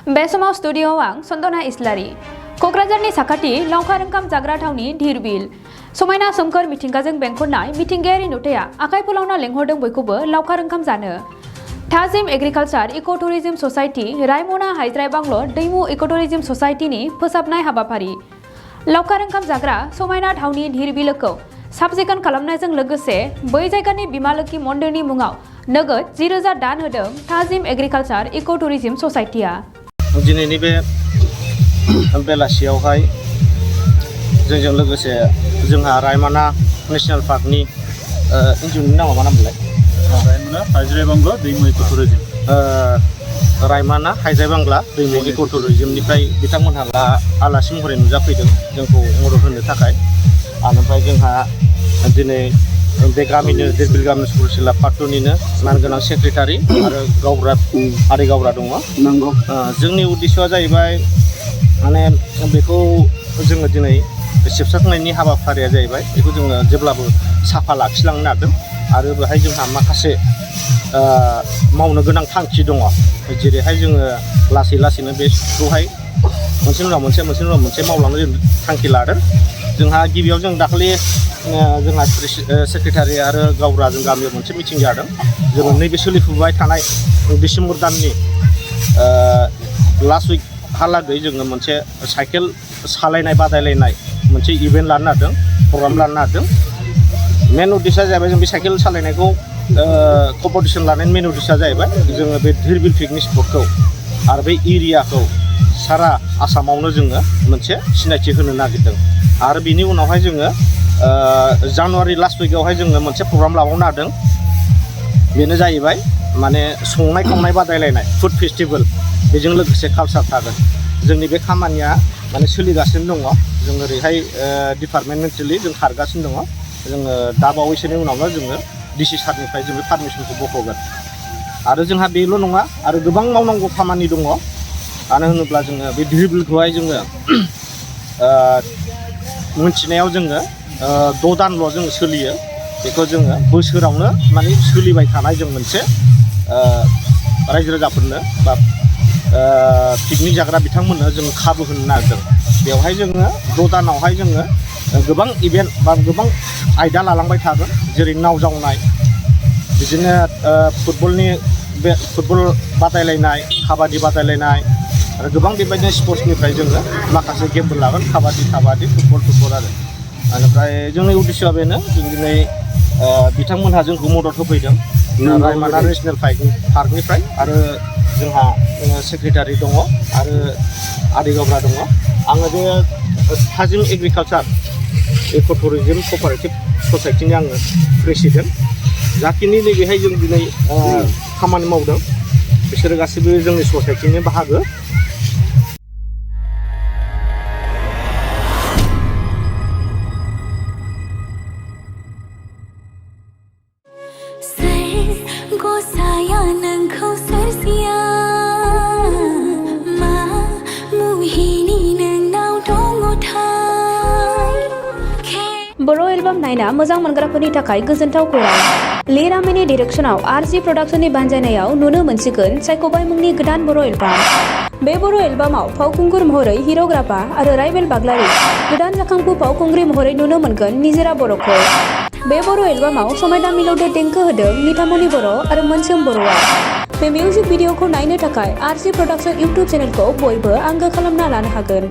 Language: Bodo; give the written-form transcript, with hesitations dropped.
बे समाव स्टुडिय'आव आं सन्दना इस्लारि क'क्राझारनि साखाथि लावखार ओंखाम जाग्रा थावनि धिरबिल समायना सोमखोर मिथिंगाजों बेंखननाय मिथिंगायारि नुथाया आखाइ फोलावना लेंहरदों बयखौबो लावखार ओंखाम जानो। थाजिम एग्रिकालचार इक' टुरिजम ससाइटि रायमना हाइज्राय बांल' दैमु इक' टुरिजम ससाइटिनि फोसाबनाय हाबाफारि लावखार ओंखाम जाग्रा समायना थावनि धिरबिलखौ साब सिखोन खालामनायजों लोगोसे बै जायगानि बिमा लोखि मन्दिरनि मुङाव नोगोद 10,000 दान होदों थाजिम एग्रिकालचार इक' टुरिजम ससाइटिया। दिनैनि बे बेलासियावहाय जोंजों लोगोसे जोंहा रायमना नेशनेल पार्कनि इन्जुननि नामा मा नामलाय रायमना हाइज्राय बांला दैमु इक' टुरिजम रायमना हाइज्राय बांला दैमु इक' टुरिजमनिफ्राय बिथांमोनहा आलासि महरै नुजाफैदों जोंखौ मदद होनो थाखाय। आनिफ्राय जोंहा दिनै बे गामिनो धिरबिल गामि सुरसिला पार्टनिनो मानगोनां सेक्रेटारि आरो गावग्रा आदै गावग्रा दङ। नंगौ जोंनि उद्देश्यआ जाहैबाय माने बेखौ जोङो दिनै सिबस्रांनायनि हाबाफारिया जाहैबाय बेखौ जोङो जेब्लाबो साफा लाखिलांनो नागिरदों आरो बेहाय जोंहा माखासे मावनो गोनां थांखि दङ। जेरैहाय जोङो लासै लासैनो बेखौहाय मोनसेनि उनाव मोनसे मावलांनो जों थांखि लादों। जोंहा गिबियाव जों दाखालि जोंहा सेक्रेटारि आरो गावग्रा जों गामियाव मोनसे मिटिं जादों। जोङो नैबे सोलिफुबाय थानाय डिसेम्बर दाननि लास्ट उइकहालागै जोङो मोनसे साइकेल सालायनाय बादायलायनाय मोनसे इभेन्ट लानो नागिरदों, प्रग्राम लानो नागिरदों। मेन उद्देश्यआ जाहैबाय जों बे साइकेल सालायनायखौ कम्पिटिसन लानायनि मेन उद्देश्यआ जाहैबाय जोङो बे धिरबिल पिकनिक स्पटखौ आरो बे एरियाखौ सारा आसामावनो जोङो मोनसे सिनायथि होनो नागिरदों। आरो बिनि उनावहाय जोङो जानुवारि लास्ट उइकआवहाय जोङो मोनसे प्रग्राम लाबावनो नागिरदों। बेनो जाहैबाय माने संनाय खावनाय बादायलायनाय फुड फेस्टिभेल, बेजों लोगोसे कालचार थागोन। जोंनि बे खामानिया माने सोलिगासिनो दङ। जों ओरैहाय डिपार्टमेन्टेलि जों खारगासिनो दङ। जोङो दा बावैसोनि उनावनो जोङो डिसि सारनिफ्राय जों बे पारमिसनखौ बख'गोन। आरो जोंहा बेल' नङा, आरो गोबां मावनांगौ खामानि दङ। मानो होनोब्ला जोङो बे धिरबिलखौहाय जोङो मिथिनायाव जोङो 6 दानल' जोङो सोलियो। बेखौ जोङो बोसोरावनो माने सोलिबाय थानाय जों मोनसे रायजो राजाफोरनो बा पिकनिक जाग्रा बिथांमोननो जों खाबु होनो नागिरदों। बेवहाय जोङो 6 दानावहाय जोङो गोबां इभेन्ट बा गोबां आयदा लालांबाय थागोन। जेरै नाव जावनाय, बिदिनो फुटबल बादायलायनाय, काबादि बादायलायनाय आरो गोबां बेबायदिनो स्पर्ट्सनिफ्राय जोङो माखासे गेमफोर लागोन। काबादि, फुटबल आरो बेनिफ्राय जोंनि उद्देश्यआ बेनो। जों दिनै बिथांमोनहा जोंखौ मदद होफैदों रायमना नेशनेल पार्कनिफ्राय। आरो जोंहा सेक्रेटारि दङ आरो आदै गावग्रा दङ। आङो बे थाजिम एग्रिकालचार इक' टुरिजम क'पारेटिभ ससाइटिनि आङो प्रेसिडेन्ट। जाखिनि नैबेहाय जों दिनै खामानि मावदों बिसोरो गासैबो जोंनि ससाइटिनि बाहागो। बर' एलबाम नायना मोजां मोनग्राफोरनि थाखाय गोजोनथाव खौरां। लिरामिनि डिरेक्सनाव आरजि प्रडाक्शननि बानजायनायाव नुनो मोनसिगोन सायख'बाय मुंनि गोदान बर' एलबाम। बे बर' एलबामाव फावखुंगुर महरै हिर'ग्राफा आरो राइबेल बाग्लारि, गोदान जाखांफु फावखुंग्रि महरै नुनो मोनगोन निजोरा बर'खौ। बे बर' एलबामाव समायना मिलौदो देंखो होदों निथामनि बर' आरो मोनसोम बर'आ। बे मिउजिक भिडिअखौ नायनो थाखाय आरजि प्रडाक्शन इउटुब चेनेलखौ बयबो आंगो खालामना लानो हागोन।